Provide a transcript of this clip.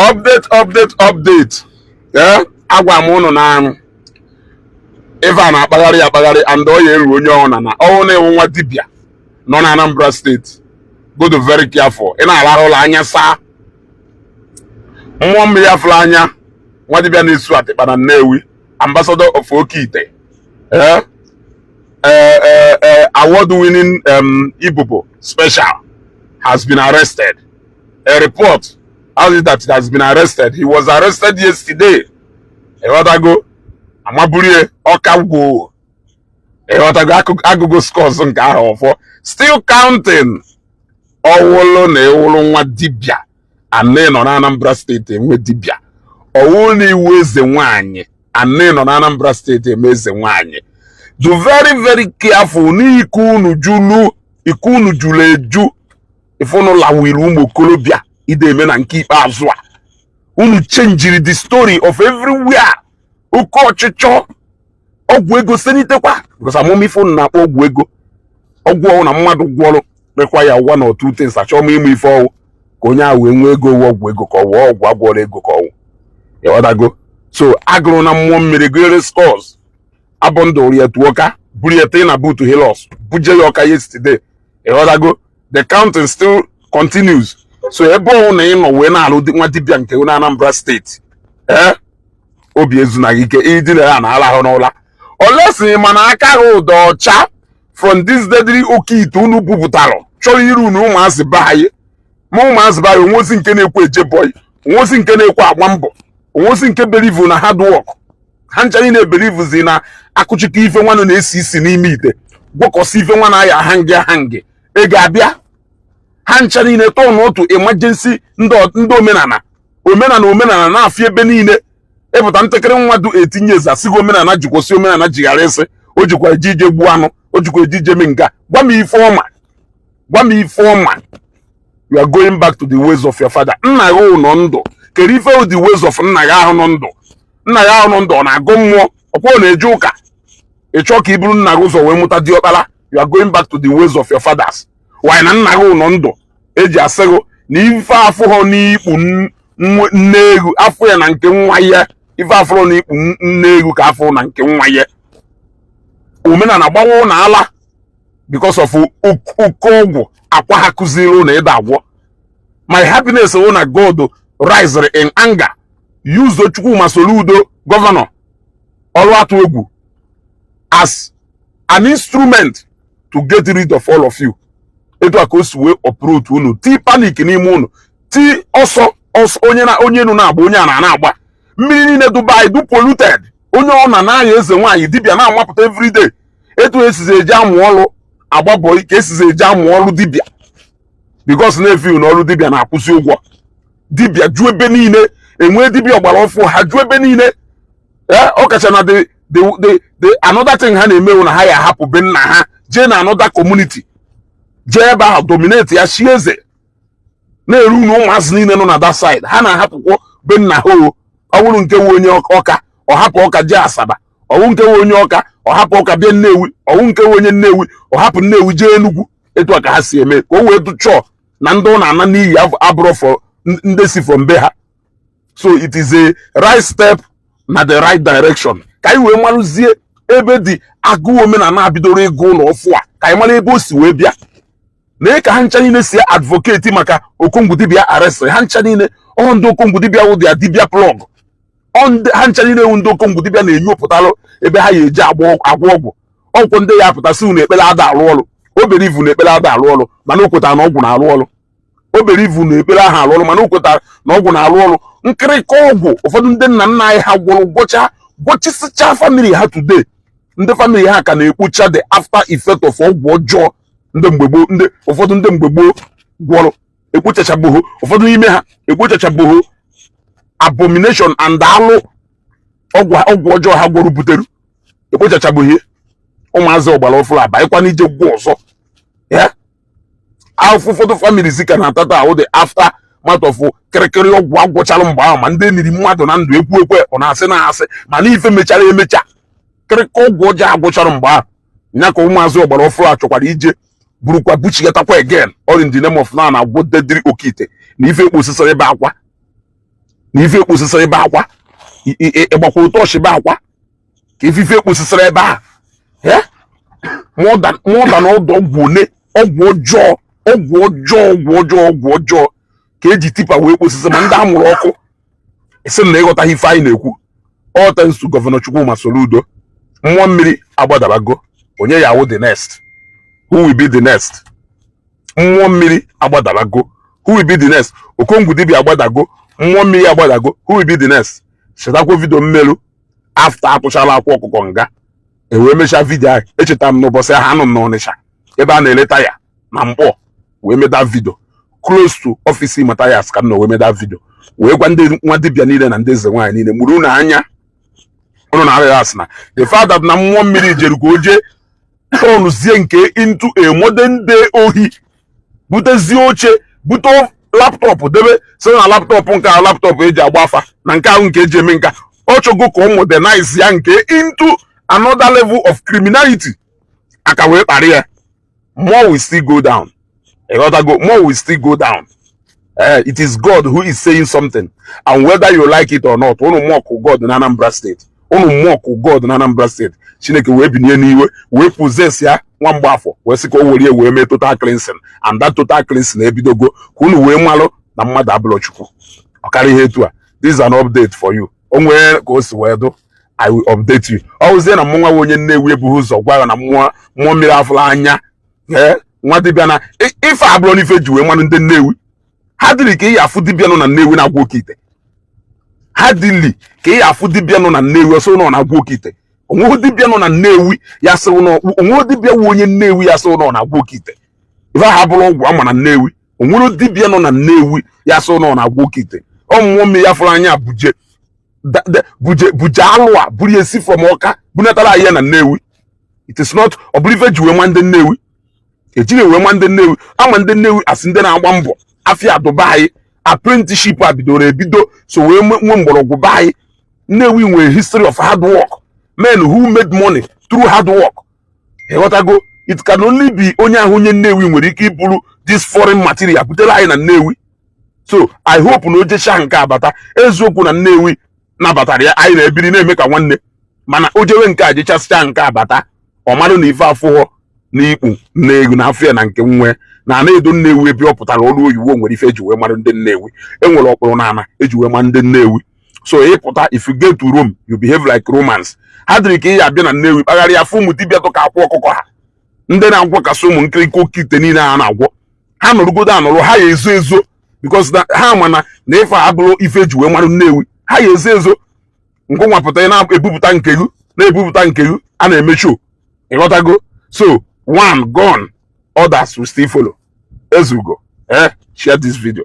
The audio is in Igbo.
Update, update, update. Ee, agwa m ụnụ na anụ ife a na-akpagharị akpagharị and ọ ya eru onye ọna na ọnwụ na-ewu nwa dibịa nọ na Anambra State, go to very careful. Ị na-alarụ ụlọ anya saa mmụọ mmiri afụrụ anya. Nwa dibịa na-esu atịkpa na Nnewi, ambassador of Oke Ite, ee ee, award winning Ibubo special has been arrested. A report has it that he has been arrested. He was arrested yesterday. Ịghọtago? Amaburie ọka gwoo. Ịghọtago? Agụgụ scores nke ahụ ọfọ still counting. Ọwụlụ na ịwụlụ nwa dibịa anị nọ na Anambra State enwe dibịa, ọwụ na iwu eze nwanyị anị nọ na Anambra State eme eze nwanyị, do very very careful n'ike unu julu, ike unu julu eju. Ife unu lawiri ụmụ okorobịa ide eme na nke ikpeazụ a, unu changeri the story of everywhere. Oke ọchịchọ ọgwụ ego senitekwa, because amụma ife unu na-akpọ ọgwụ ego, ọgwụ ọwụ na mmadụ gwọrọ require one or two things. Achọọ m ịmụ ife ọwụ ka onye ahụ wee nwee ego wụ ọgwụ ego, ka ọ wụọ ọgwụ agwọrọ ego ka ọwụ. Ịghọtago? So agụrụ na mmụọ mmiri gụnyere scores abụ ndụ ya tuo ọka buru ya tee na boot Hilux buje ya ọka yesterday. Ịghọtago? The counting still continues. So ebe ọwụ na ị nọ wee na-alụ nwa dibịa nke na Anambra State, ee, obi ezunaghị ike idina ya na alahụ n'ụla olesi, mana aka gị ụdọ ọcha from this deadly oke ite unu bupụtalụ chọrọ iru na ụmụazị be anyị. Ma ụmụazị be anyị, onwezi nke na-ekwe eje boy, onwezi nke na-ekwe agba mbọ, onwezi nke believe na hard work. Ha ncha niile believezi na akụchikọ ife nwanne na-esi isi n'ime ite, gwọkọsị ife nwa na-aya ahangi ahangi, ego abịa. Ha ncha niile tọọ n'otu emergency. Ndị omenala, omenala, omenala na-afịa ebe niile. Ịpụta ntakịrị nwa du 18 years, asịghị omenala jikwụsị, omenala jighara ịsị o jikwa eje ije gbuo anụ, o jikwa eje ije mee nke a. Gwa m ife ọma, gwa m ife ọma. You are going back to the ways of your father. Nna gị nọ ndụ, kedu ife wụ the ways of nna gị ahụ nọ ndụ? Nna gị ahụ nọ ndụ, ọ na-agụ mmụọ ọkwa, ọ na-eje ụka? Ị chọọ ka i buru nna gị ụzọ wee mụta diọkpara. You are going back to the ways of your fathers. Why na nna gị nọ ndụ eji asị gị na ife afụghọ n'ikpu nne egwu afọ ya na nke nwa ya, ife afụrụ n'ikpu nne egwu ka afọ na nke nwa ya. Omenala gbawa na ala because of oke ọgwụ akwa ha kụziri ụnụ ịda agwọ. My happiness wụ na God rise in anger, use Chukwuma Soludo, governor ọrụ atụ egwu, as an instrument to get rid of all of you. Etu a ka o si wee operate unu, ti panic n'ime unu, ti ọsọ ọsọ, onye na onye enu na-agba, onye a na-agba mmiri niile. Dubai du polluted. Onye ọ na na-aya eze nwaanyị dibịa na-amapụta everyday. Etu esizi eji amụ ọrụ agba boy ka esizi eji amụ ọrụ dibịa, because na-efi na ọrụ dibịa na-akwụsị ụgwọ. Dibịa ju ebe niile, enwee dibịa ọgbara ọfụ ha ju ebe niile. Ee, ọkacha na the another thing ha na-emewu na ha ya ahapụ be nna ha jee na another community, jee ebe ahụ dominate ya, chi eze na-eru na ụmụazị niile nọ na that side. Ha na-ahapụkwa be nna ha. O ọ bụrụ nke nwe onye ọka, ọ hapụ ọka jee Asaba. Ọwụ nke nwe onye ọka, ọ hapụ ọka bịa Nnewi. Ọwụ nke nwe onye Nnewi, ọ hapụ Nnewi jee Enugwu. Etu a ka ha si eme ka o wee dụchọọ na ndị ọ na-ana n'iyi abụrọ for ndị si from be ha. So it is a right step na the right direction ka anyị wee marụzie ebe dị agụụ omenala bidoro ịgụ ụlọ ọfụ a, ka anyị mara ebe o si wee bịa. Lee ka ha ncha niile si advocate maka Okongwu dibịa arrest. Ha ncha niile ọ ndị Okongwu dibịa wụ dia dibịa plug. Ọ ndị ha ncha niile wụ ndị Okongwu dibịa na-enyopụtalụ ebe ha ya eji agwọ ọgwụ. Ọgwụ ndị ya apụtasị unu ekpere ada arụ ọrụ. O bere ivu na ekpere ada arụ ọrụ, mana o kwetara na ọgwụ na-arụ ọrụ. O bere ivu na ekpere ahụ arụ ọrụ, mana o kwetara na ọgwụ na-arụ ọrụ. Nkịrịka ọgwụ ụfọdụ ndị nna nna anyị ha gwọrọ gwọcha gwọchisịcha family ha, today ndị family ha ka na-ekpocha the after effect of ọgwụ ọjọọ ndị mgbe gboo, ndị ụfọdụ ndị mgbe gboo gwọrọ ekpochachabụghị. Ụfọdụ n'ime ha ekpochachabụghị abomination and alụ ọgwụ ọjọọ ha gwọrọ butere, ekpochachabụghị. Ụmụazị ọgbara ọfụrụ abanyekwa n'ije gwọ ọzọ ya. Afọ ụfọdụ families ka na-atata ahụ the after math of kịrịkịrị ọgwụ agwọchalụ mgbe ahụ. Ma ndị niri mmadụ na ndụ ekwu ekwe, ọ na-asị na asị, mana ife mechara emecha kịrịkọ ọgwụ ọjọọ agwụchara mgbe ahụ ya ka ụmụazị ọgbara ọfụrụ a chọkwara ije burukwa buchigatakwa again, all in the name of na na-agwọ dediri okite na ife ekposisara ebe akwa. Na ife ekposisịrị ebe akwa, ịgbakwa ụtọ ebe akwa ka ife ekposisịrị ebe a. Eh? More than ọdụ ọgwụ one, ọgwụ ọjọọ, ọgwụ ọjọọ, ọgwụ ọjọọ, ọgwụ ọjọọ ka eji tipper wee kposisi ma ndị amụrụ ọkụ. Isi m na ịghọtaghị ife anyị na-ekwu. All thanks to Governor Chukwuma Soludo. Mmụọ mmiri agbadabago. Onye ya wụ the next? Who will be the next? Mmụọ mmiri agbadabago. Who will be the next? Okongwu dibịa agbadago. Mmụọ mmiri agbadago. Who will be the next? Chetakwa video mmelu after atụchala akwa ọkụkọ nga e wee mechaa video ahụ. Echetara m n'ụbọchị ahụ anọ m n'Ọnịsha ebe a na-ele taya na Mkpọ wee meda video, close to office Mathias ka m nọ wee meda video, wee gwa ndị nwa dibịa niile na ndị eze nwaanyị niile mụrụ unu anya unu na-arịọ asị na the fact that na mmụọ mmiri jere ka o jee turnzie nke into a modern day ohi, butezie oche, bute laptop, debe, sị na laptop nke a, laptop eji agba afa na nke ahụ nke eji eme nka. Ọ chọgo ka ọ modernize ya nke into another level of criminality. Aka wee kparị ya. More will still go down. Ịghọtago? More will still go down. It is God who is saying something, and whether you like it or not, unu mock God na Anambra State, unu mock God na Anambra State, Chineke wee binye n'iwe wee possess ya nwa mgbafọ, wee sị ka o were wee mee total cleansing, and that total cleansing ebidogo, ka unu wee malụ na mmadụ abụlọ Chukwu. Ọ karịa ihe etu a. This is an update for you. O nwee ka o si wee dụ, I will update you. Ọ wụzie na mmụnwa nwe onye Nnewi ebughị ụzọ gwa ya na mmụọ mmụọ mmiri afụla anya. Ee, nwa dibịa na ife abụrụ n'ife ji wee manụ ndị Nnewi. Ha dịrị ka ị afụ dibịa nọ na Nnewi na-agwọ oke ite. Ha dịli ka ị afụ dibịa nọ na Nnewi ọsọ nọ na-agwọ oke ite. Onweghị dibịa nọ na Nnewi ya sị na onweghị dibịa wu onye Nnewi ya sị na ọ na-agwọ oke ite. Ife ha bụrụ ọgwụ ama na Nnewi, onwere dibịa nọ na Nnewi ya sị na ọ na-agwọ oke ite. Ọ mmụọ mmiri ya fụrụ anya buje buje buje alụ a buru esi from Ọka bunatara anyị ya na Nnewi. It is not, ọ bụrụ ife ji wee nwa ndị Nnewi, ejiri wee nwa ndị Nnewi. Ama ndị Nnewi asị ndị na-agba mbọ afịa adụba anyị. Apprenticeship a bidoro ebido so wee nwee mgbọrọgwụ be anyị. Nnewi nwere history of hard work, men who made money through hard work. Ịghọtago? It can only be onye ahụ onye Nnewi nwere ike iburu this foreign material butere anyị na Nnewi. So I hope na o jecha nke abata. Eziokwu na Nnewi nabatara ya, anyị na-ebiri na-eme ka nwanne, mana o jewe nke a jechasịcha nke abata, ọ marụ na ife afụghọ n'ikpu Nnewi na afọ ya na nke nwe na ana edo Nnewi ebe ọ pụtara ọrụ oyibo nwere ife eji wee mara ndị Nnewi. Enwere ọkpụrụ na ana eji wee mara ndị Nnewi. So ịpụta, if you get to Rome, you behave like Romans. Ha dịrị ka ị ya abịa na Nnewi kpagharịa afọ ụmụ dibịa tụ ka akwụ ọkụkọ ha, ndị na-agwọ kasị ụmụ nkirika oke ite niile ha na-agwọ. Ha nọrụgodo anọrụ, ha ya ezo ezo, because na ha ma na ife abụrụ ife eji wee mara Nnewi. Ha ya ezo ezo ngụnwapụta ị na-ebupụta nke gị, na-ebupụta nke gị a na-eme show. Ịghọtago? So one gone, others will still follow. Ezugo. Share this video.